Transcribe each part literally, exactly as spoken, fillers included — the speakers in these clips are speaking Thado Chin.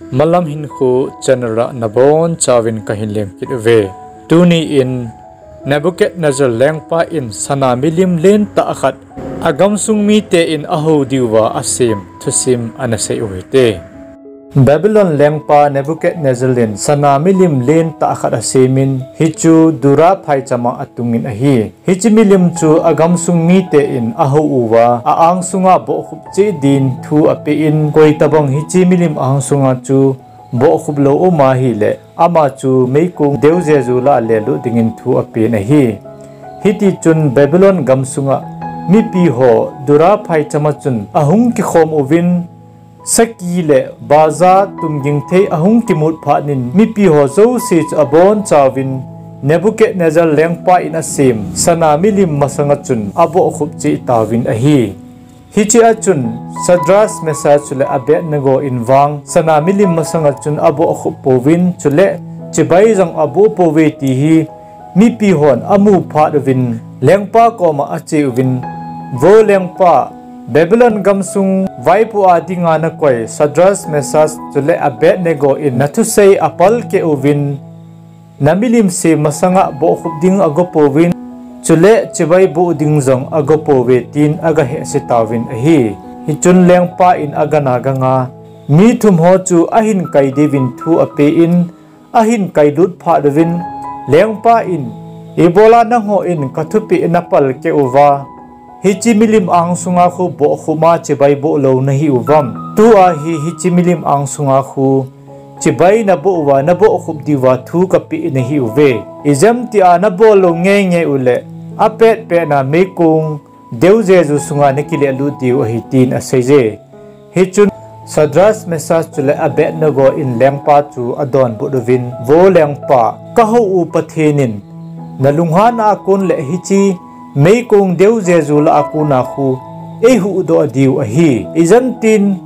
Malam Hinkho channel a nabonchauvin kahin lemkit uve. Tuni in Nebuchadnezzar lengpa in sana milim lentah khat agamsung mite in ahou diuva asem thusim ana sei uhite. Babylon lengpa Nebuchadnezzar in sana milim lentah khat asemin, hichu Dura phaichama atungin ahi. Hiche milim chu agamsung mite in ahou uva, a-angsunga bohkhup cheh din thu apen, koitobang hiche milim angsunga chu bohkhup lou uma ahile, ama chu meikong deujeju lah a lelut dingin thu apen ahi. Hitichun Babylon gamsunga mipiho Dura phaichama chun ahung kikhom uvin, saki le baja tumging thei ahung kimut phatnin, mipiho jouse chu abonchauvin Nebuchadnezzar lengpa in asem sana milim masanga chun abohkhup cheh tauvin ahi. Hichea chun Shadrach, Meshach chule Abednego in vang sana milim masanga chun abohkhup pouvin, chule chibai jong aboh pouve ti hi mipihon amu phat uvin, lengpa koma ache uvin, Vo lengpa, Babylon gamsung vaipo a dinga nakoi Shadrach, Meshach chule Abednego in nathusei apalkeh uvin, namilim sem masanga bohkhup ding agopouvin, chule chibai boh ding jong agopouve, tin agahehse tauvin ahi. Hichun lengpa in agana ganga mi thumho chu ahin kai diuvin thu apen, ahin kailut phat uvin, lengpa in, Ibola nangho in kathupeh napalkeh uva, hiche milim angsunga khu bohkhup a chibai boh lou nahi uvam? Tua hi hiche milim angsunga khu chibai naboh uva, nabohkhup diuva thu kapeh nahi uve. Ijemtia nabol lou ngeingei uleh, apetpetna meikong deujeju sunga nakilelut diu ahi, tin aseije. Hichun Shadrach, Meshach chule Abednego in lengpa chu adonbut uvin, Vo lengpa, kahou u Pathen in nalunghanna a kon le hiche meikong deujeju lah a kona khu eihuhdoh diu ahi. Ijemtin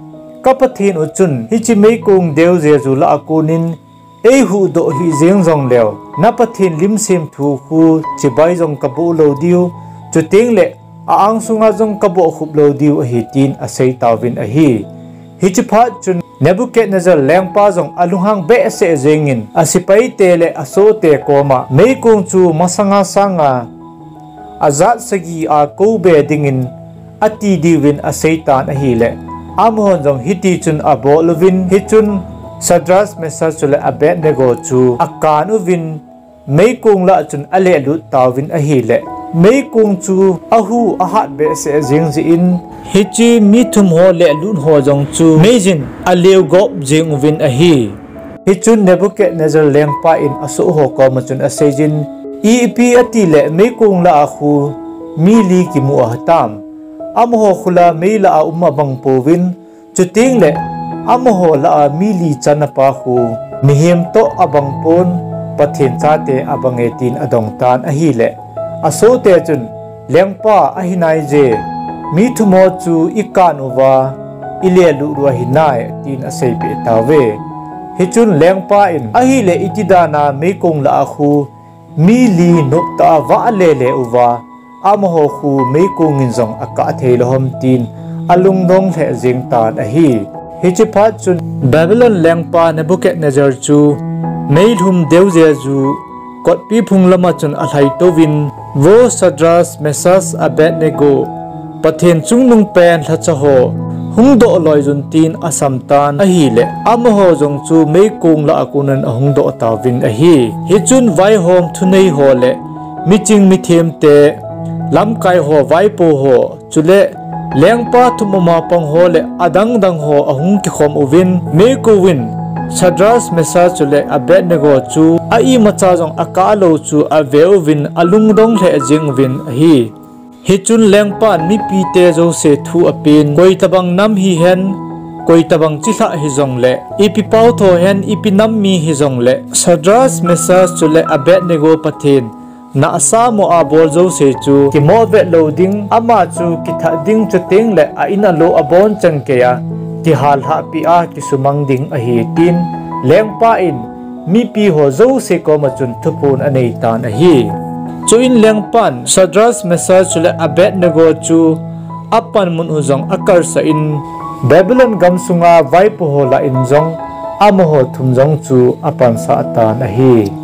ka Pathen u chun hiche meikong deujeju lah a konin eihuhdoh hih jeng jongleu, na Pathen limsem thu khu chibai jong kaboh lou diu, chutengle a-angsunga jong kabohkhup lou diu ahi, tin aseitauvin ahi. Hiche phat chun Nebuchadnezzar lengpa jong alunghang behseh jengin, asepaite le asohte koma, Meikong chu masanga sanga ajat sagi a kou be dingin ati diuvin aseitan ahile, amahon jong hitichun abol uvin, hichun Shadrach, Meshach chule Abednego chu akan uvin, meikong lah a chun alehlut tauvin ahile, meikong chu ahu ahat behseh jeng jeh in, hiche mi thumho lehlut ho jong chu meijin aleugop jeng uvin ahi. Hichun Nebuchadnezzar lengpa in asohho koma chun aseijin, Ipi atile meikong lah a khu mi li kimu ahitam? Amaho khu la mei lah a um abang pouvin, chutengle amaho lah a mi li channa pa khu mihem toh abang pon, Pathen chate abange, tin adongtan ahile, asohte chun, Lengpa, ahinaije, mi thumho chu ikan uva ilelut u ahinai, tin aseipeh tauve. Hichun lengpa in, Ahile iti dana meikong lah a khu mi li noptah a vah lele uva, amaho khu meikong in jong akah thei lou ham, tin alungdong lheh jeng tan ahi. Hiche phat chun Babylon lengpa Nebuchadnezzar chu meilhum deujeju kotpi phung lama chun alhaitouvin, Vo Shadrach, Meshach, Abednego, Pathen chungnungpen lhacha ho, hungdoh loijun, tin asamtan ahile, amaho jong chu meikong lah a konin ahungdoh tauvin ahi. Hichun vaihom thuneiho le miching mithemte, lamkaiho, vaipoho, chule lengpa thumoma pangho le adangdang ho ahung kikhom uvin, meikong in Shadrach, Meshach chule Abednego chu a-imacha jong akah lou chu aveuvin alungdong lheh jeng uvin ahi. Hichun lengpan mipite jouse thu apen, koitobang nam hihen, koitobang chilhah hijongle, ipi paotho hen, ipi nam mi hijongle, Shadrach, Meshach chule Abednego Pathen nahsahmo a bol jouse chu kimohvet lou ding, ama chu kithat ding, chutengle a-in alou abonchan keiya kihallhahpeh a kisumang ding ahi, tin lengpa in mipiho jouse koma chun thuphon aneitan ahi. Chuin lengpan Shadrach, Meshach chule Abednego chu apanmun u jong akalsah in, Babylon gamsunga vaipoho lah in jong amaho thum jong chu apansah tan ahi.